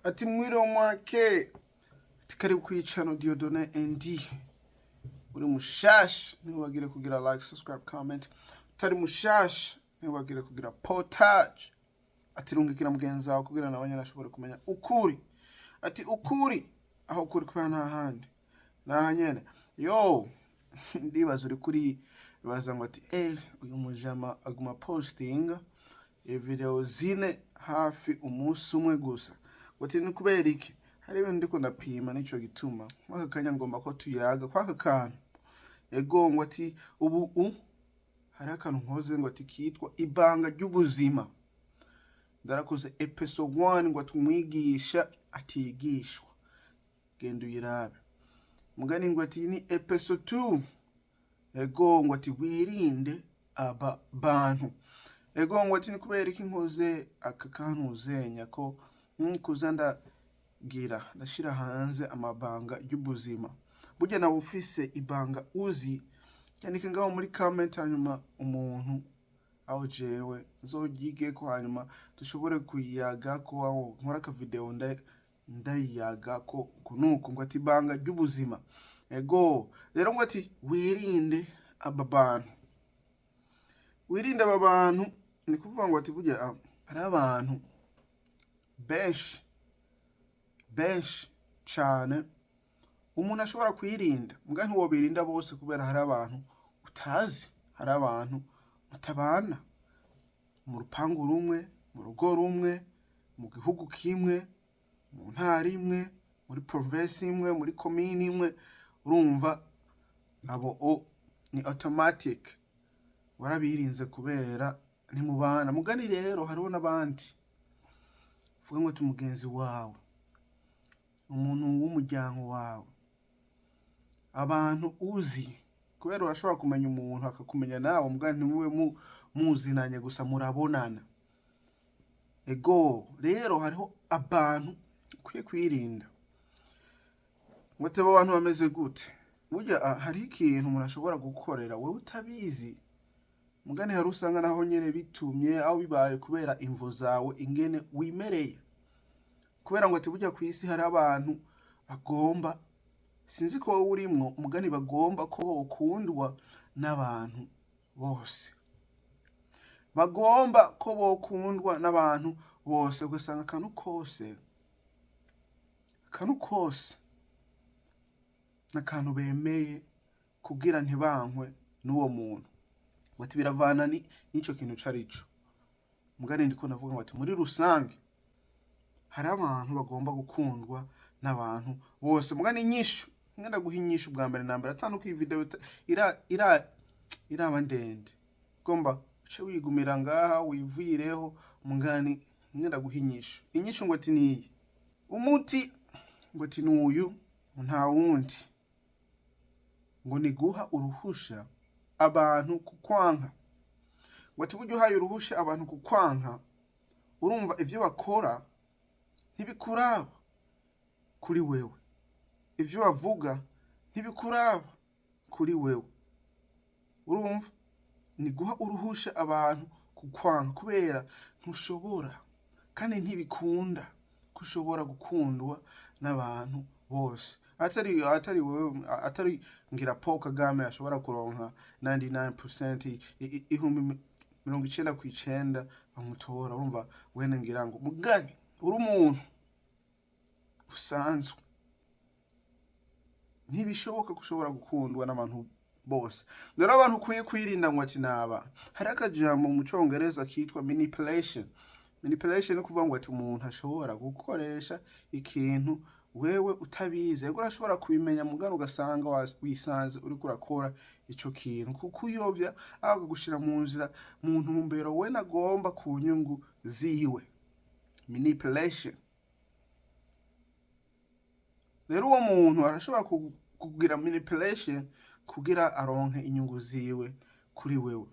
Ati mwiriwe mwake, ati karibu kuri channel Dieudonné ND. Uri mushasha, ntiwibagire kugira like, subscribe, comment. Utari mushasha, ntiwibagire kugira partage. Ati rungikira mugenzi wawe kugira nawe nyene ashobore kumenya ukuri. Ati ukuri aho ukuri kubera nta handi, naha nyene. Yo, ndibaza uri kuri baza ngo ati uyu mujama aguma postinga video zine hafi umunsi umwe gusa, ngo ati ni kubera iki? Hari ibintu ndiko ndapima, nico gituma mwaka kanya ngomba ko tuyaga kwaka kantu. Ego, ngo ati ubu hari akantu nkoze, ngo ati kitwa ibanga ry'ubuzima. Ndarakoze episode 1, ngo ati umwigisha atigishwa, genda uyirabe. Mugani ngo ati ni episode 2. Ego, ngo ati wirinde aba bantu. Ego, ngo ati ni kubera iki nkoze aka kantu uzenya ko kuza ndagira ndashira hanze amabanga y'ubuzima? Burya nawe ufise ibanga uzi, yandike ngaho muri comment, hanyuma umuntu aho jewe nzoryigeko, hanyuma dushobore kuyagako, aho nkora aka video ndayiyagako uku nuku. Ngo ati ibanga ry'ubuzima. Ego rero, ngo ati wirinde aba bantu, wirinde aba bantu. Ni kuvuga ngo ati burya hari abantu benshi benshi cane umuntu ashobora kwirinda, muga ntiwobirinda bose, kubera hari abantu utazi, hari abantu mutabana mu rupangu rumwe, mu rugo rumwe, mu gihugu kimwe, mu ntara imwe, muri province imwe, muri komini imwe. Urumva abo o ni automatic warabirinze kubera ntimubana. Mugani rero hariho n'abandi uvuga ngo ati umugenzi wawe, umuntu w'umuryango wawe, abantu uzi, kubera urashobora kumenya umuntu akakumenya nawe, muga ntimube muzinanye, gusa murabonana. Ego rero, hariho abantu ukwiye kwirinda. Ngo ati abo bantu bameze gute? Burya hariho ikintu umuntu ashobora gukorera wewe utabizi. Mugani hari usanga naho nyene bitumye aho bibaye kubera imvo zawe, ingene wimereye. Kubera ngo ati burya kw'isi hari abantu bagomba, sinzi ko wowe urimwo, mugani bagomba ko bokundwa n'abantu bose, bagomba ko bokundwa n'abantu bose, ugasanga akantu kose, akantu kose n'akantu bemeye kugira ntibankwe n'uwo muntu. Ngo ati biravana n'ico kintu carico. Mugani ndiko ndavuga ngo ati muri rusange hari abantu bagomba gukundwa n'abantu bose. Mugani inyishu, ngenda guha inyishu bwa mbere na mbere, atanuko iyi video ira ira iraba ndende, ugomba uce wigumira ngaha wivireho. Mugani ngenda guha inyishu. Inyishu ngo ati niyi, umuti ngo ati nuyu, nta wundi, ngo ni guha uruhusha abantu kukwanka. Ngo ati burya uhaye uruhusha abantu kukwanka, urumva ivyo bakora ntibikuraba kuri wewe, ivyo bavuga ntibikuraba kuri wewe. Urumva ni guha uruhusha abantu kukwanka, kubera ntushobora kandi ntibikunda ko ushobora gukundwa n'abantu bose, atari wewe, atari ngira Paul Kagame ashobora kuronka 99%, 99% bamutora. Urumva wene ngira ngo mugani uri umuntu usanzwe, ntibishoboka ko ushobora gukundwa n'abantu bose. Rero abantu ukwiye kwirinda ngo ati naba hari akajambo mu Congereza kitwa manipulation. Manipulation ni kuvuga ngo ati umuntu ashobora gukoresha ikintu wewe utabizi. Ego, urashobora kubimenya, mugabo ugasanga wisanze uriko urakora ico kintu kuko uyobya, akagushira mu nzira, mu ntumbero we nagomba, ku nyungu ziwe. Manipulation. Rero uwo muntu arashobora kugira manipulation kugira aronke inyungu ziwe kuri wewe.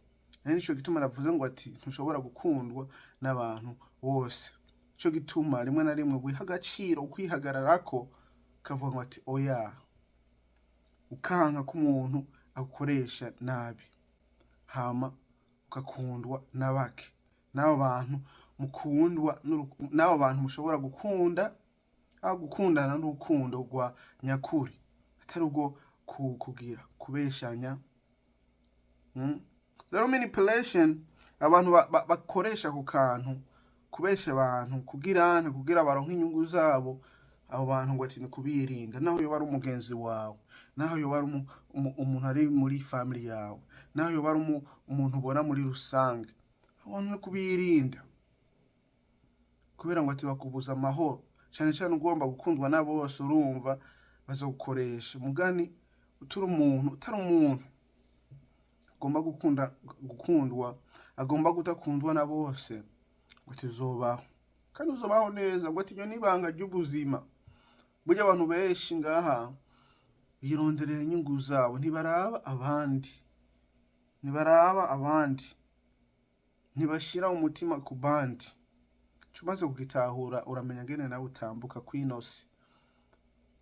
Rero nico gituma navuze ngo ati ntushobora gukundwa n'abantu bose. Nico gituma rimwe na rimwe wiha agaciro, ukwihagararako, ukavuga ngo ati oya, ukanka ko umuntu agukoresha nabi, hama ugakundwa na bake, n'abo bantu mukundwa, n'abo bantu mushobora gukunda. Aho gukundana n'urukundo rwa nyakuri, atari urwo kugira kubeshanya. Rero manipulation, abantu bakoresha ku kantu kubesha abantu kugira nte kugira baronke inyungu zabo. Abo bantu ngo ati ni kubirinda, naho yoba ari umugenzi wawe, naho yoba ari umuntu ari muri family yawe, naho yoba ari umuntu ubona muri rusange, abo bantu ni kubirinda, kubera ngo ati bakubuza amahoro, cyane cyane ugomba gukundwa na bose. Urumva bazogukoresha umugani utari umuntu, utari umuntu agomba gukunda gukundwa, agomba kudakundwa na bose, ngo ati uzobaho kandi uzobaho neza. Ngo ati iryo ni ibanga ry'ubuzima. Burya abantu benshi ngaha bironderera inyungu zabo, ntibaraba abandi, ntibaraba abandi, ntibashira umutima ku bandi. Ico umaze kugitahura, uramenya ngene nawe utambuka kw'ino si,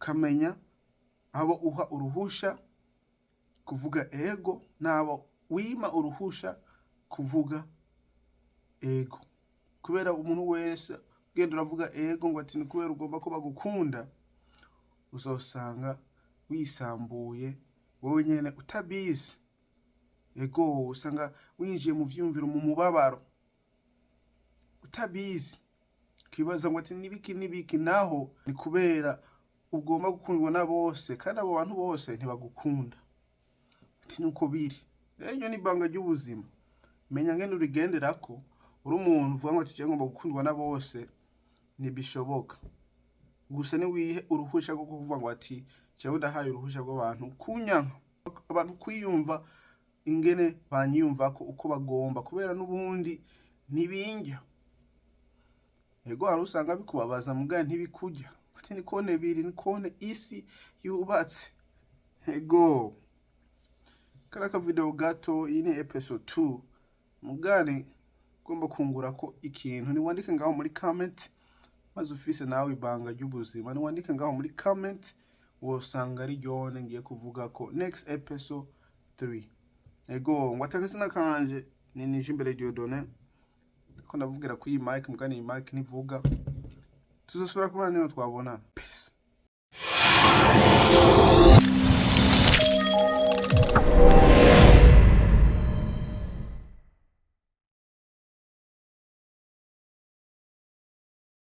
ukamenya abo uha uruhusha kuvuga ego n'abo wima uruhusha kuvuga ego. Kubera umuntu wese ugenda uravuga ego ngo ati ni kubera ugomba ko bagukunda, uzosanga wisambuye wowe nyene utabizi. Ego, usanga winjiye mu vyumviro, mu mubabaro, utabizi, ukibaza ngo ati nibiki nibiki, naho ni kubera ugomba gukundwa na bose, kandi abo bantu bose ntibagukunda. Ati nuko biri. Rero iryo ni ibanga ry'ubuzima, menya ngene urigenderako. Uri umuntu uvuga ngo ati jewe ngomba gukundwa na bose, ntibishoboka. Gusa niwihe uruhusha rwo kuvuga ngo ati jewe ndahaye uruhusha rw'abantu kunyanka, abantu kwiyumva ingene banyiyumvako uko bagomba, kubera n'ubundi ntibindya. Ego, hari usanga bikubabaza, mugabo ntibikurya. Ati nikone biri, nikone isi yubatse. Ego, kari akavideo gato, iyi ni episode 2. Mugani ugomba kungura ko ikintu, niwandike ngaho muri comment, maze ufise nawe ibanga ry'ubuzima, niwandike ngaho muri comment, wosanga ari ryone ngiye kuvuga ko next episode 3. Ego, ngo atakazina kanje ni Nijimbere Dieudonné, ko ndavugira kuri iyi mic, mugani iyi mic ntivuga. Tuzosubira kubona niyo twabona. Peace.